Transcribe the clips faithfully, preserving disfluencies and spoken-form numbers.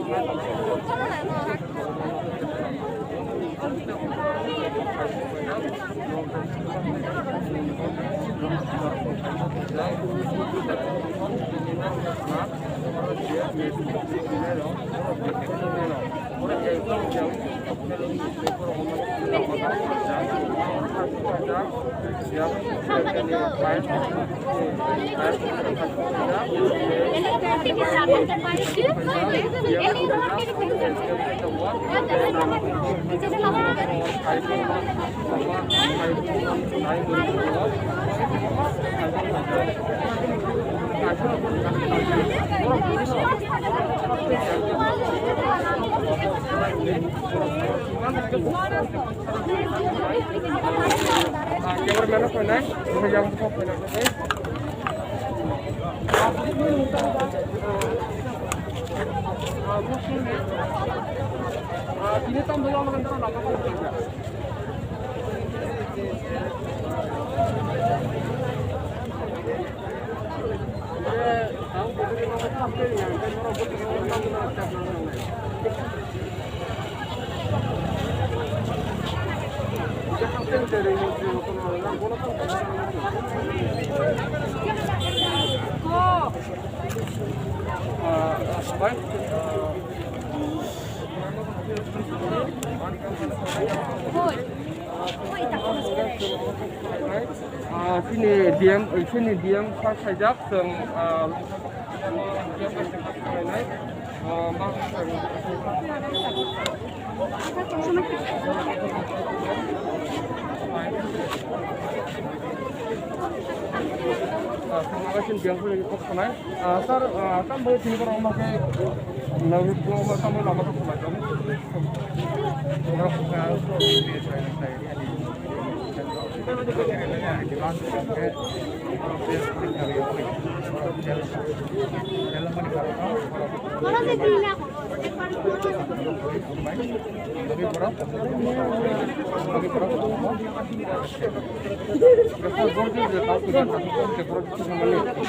Cameraman no koi nai, yang kok koi nai. Ah, sini D M, sini D M sir khaijak, chwng, ah, Ah, sir, ah, tam bai tini borok ma khe, na, borok ma tam bai lama khe khulai tong.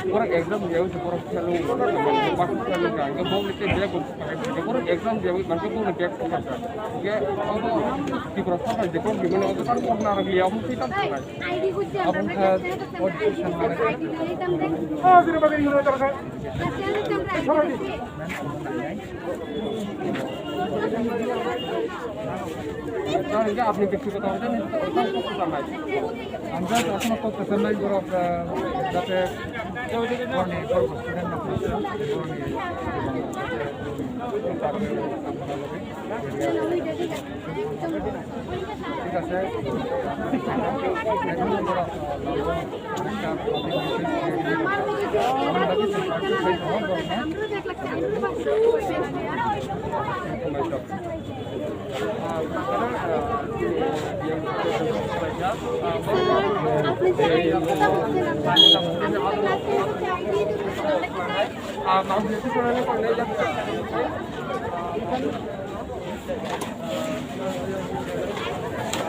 Borok exam dia, borok khalu, borok khalu ka, borok ni bag, borok exam dia, borok ni bag. Tripura Sarkar je borok ni mane, borok ni liya, borok ni tam. Aboni kha audition mane. Hingke apni bektigoto hingke nini kok samai. Ang just aswkno kok kwcham nai borok, ah, jate borokni borok student rok borokni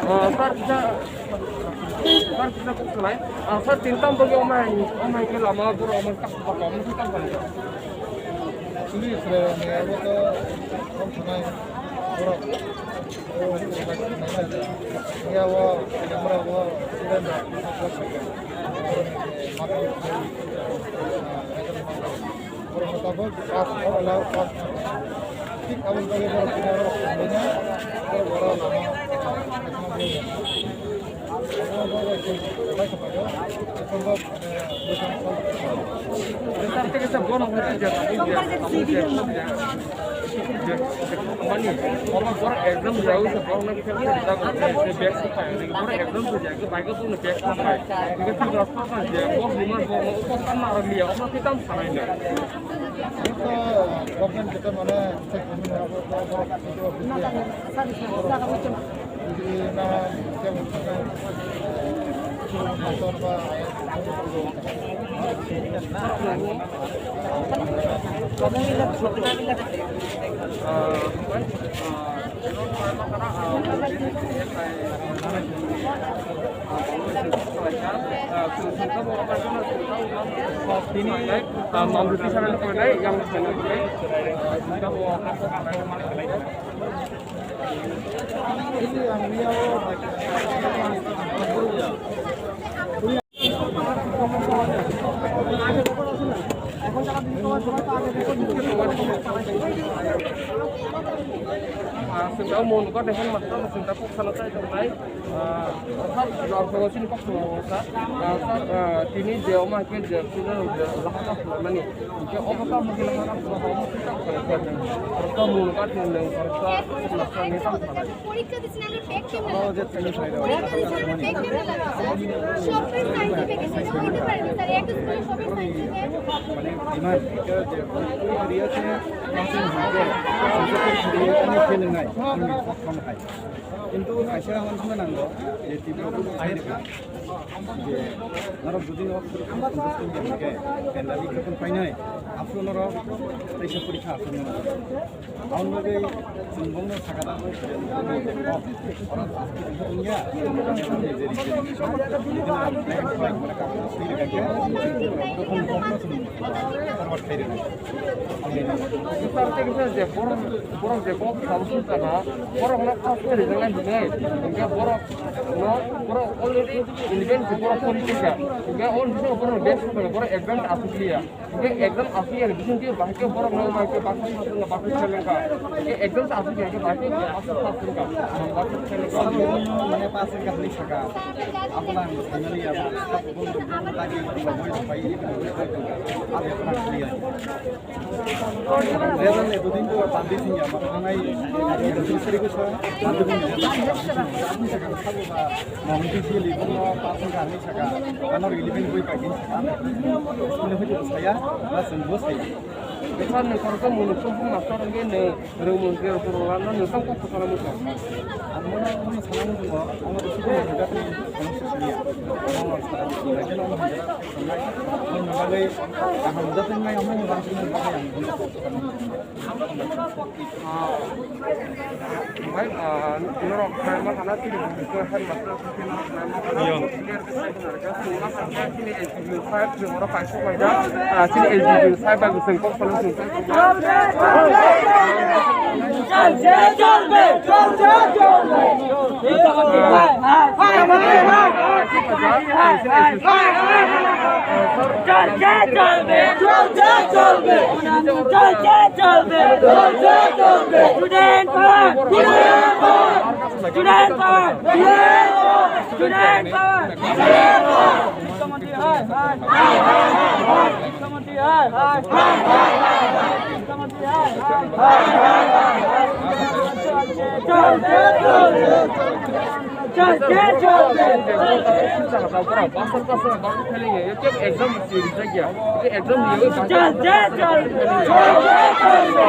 Ah, sir, kisa, sir, kisa kok salai. Ah, sir, tinta bagi omai, omai ke lama boro omai tak baka omai kita baka. Police re, ni abo to, kok salai, boro. Ya, wo, camera wo, student da, kok salai. Borok tabuk pass, o la pass. Thik aboni bagwi borok tini oro thanglaina, borok oro lama. Mani, omo borok exam jawi se borok na fail khe rijak, se bag se pai, borok exam se jai khe bai khe borok ni bag se pai. Hingke Tripura Sarkar je borok buma borok no upo sanna aro liya, omo khe tamo sanai na. Ito government kita mana cek ini apa apa apa itu bisa. Jadi nama cek itu motor apa Tini, ah, Mamriti sana ni pernai yang sana ni, ah, kita mau apa? Ah, sengkrak mau nukar dengan master, sengkrak kok sana saya terbaik. Ah, sir, jawab sama sini kok semua, sir. Ah, sir, ah, tini dia oma ke dia sudah, dia lahar mani. Dia oma kamu ke lahar kamu, kamu kita bukan kerja. Terus kamu nukar dengan kerja, master ini kan sana. পরীক্ষা দিচ্ছেন, আমরা back camera লাগাচ্ছি। পরীক্ষা দিচ্ছেন, আমরা back camera লাগাচ্ছি। সব page scientific, এটা হতে পারে না, স্যার। একটা স্কুলে সব পেজ সায়েন্টিফিক। মানে, ডিমান্ড, এটা যে পরীক্ষা দিয়েছে, পাসিং হয়েছে, সেটা পরীক্ষা দিয়ে এখানে ফেল নাই, আমি সক্ষম হয়। কিন্তু কাছে আমার শুনে নাঙ্গো, যে তীব্র রোগ আছে না, যে ধরো দুদিন অফ করে, pandemic যখন পাই নাই, আপনি ওনারা পরীক্ষা আসলে Ang bagwi chwng bongno sakha da, oro Sir, tei kisa je borok, borok je kok sal sujak kha, borok no kok khe rijak nai hinwi, hinkhe borok no, borok already eleven borok pori tongkha, hinkhe o ni bisingo borok bag sujak kha, borok advance asuk liya. Hingke exam asuk ya ni bising twi bahai khe borok no bahai khe baksa sa sung baksa sa lengkha. Hingke exam sa asuk ya khe bahai khe baksa sa sung ka. Baksa sa lengkha. Mane pass wngkha hinwi sakha. Abono ang saimani ya ba. Abo ya pura clear. Level ni dudin to pandi sing ya ma thangnai. Dudin seri ko sa. Dudin ya. Mangti si libung no pass wngkha hinwi sakha. Ano rili bini bui paidin sakha. School ni hoito saya, ba chwng bo saya. Sir, nwng khoroksa mwnwi songphung master wngwi nwng rwngmung je rwngmung rwngmung nwng tamo kok kwchangma muchung. Ang mono mono sana muchungo, omo rwngmung rwngmung rwngmung siniya. Omo sana muchungo, haikhe omo hwnjak. Omo bagwi kaham jatwi nai, omo bagwi ang. Bai, ah, norok khlaima sana chini business ko headmaster ko chini norok khlaima sana. Yo. Chini S D P five chini oro kaisa khlaijak. Ah, chini S D P five bai bwswng kok salo chwng. চলবে, চলবে, চলবে, চলবে। চলছে চলবে, চলছে চলবে, চলছে চলবে, চলছে চলবে। Student power, student power, student power। শিক্ষামন্ত্রী হায় হায়, শিক্ষামন্ত্রী হায় হায়, শিক্ষামন্ত্রী হায় হায়। চলছে চলবে, চলছে চলবে। Exam, exam, exam. চলছে চলবে, চলছে চলবে।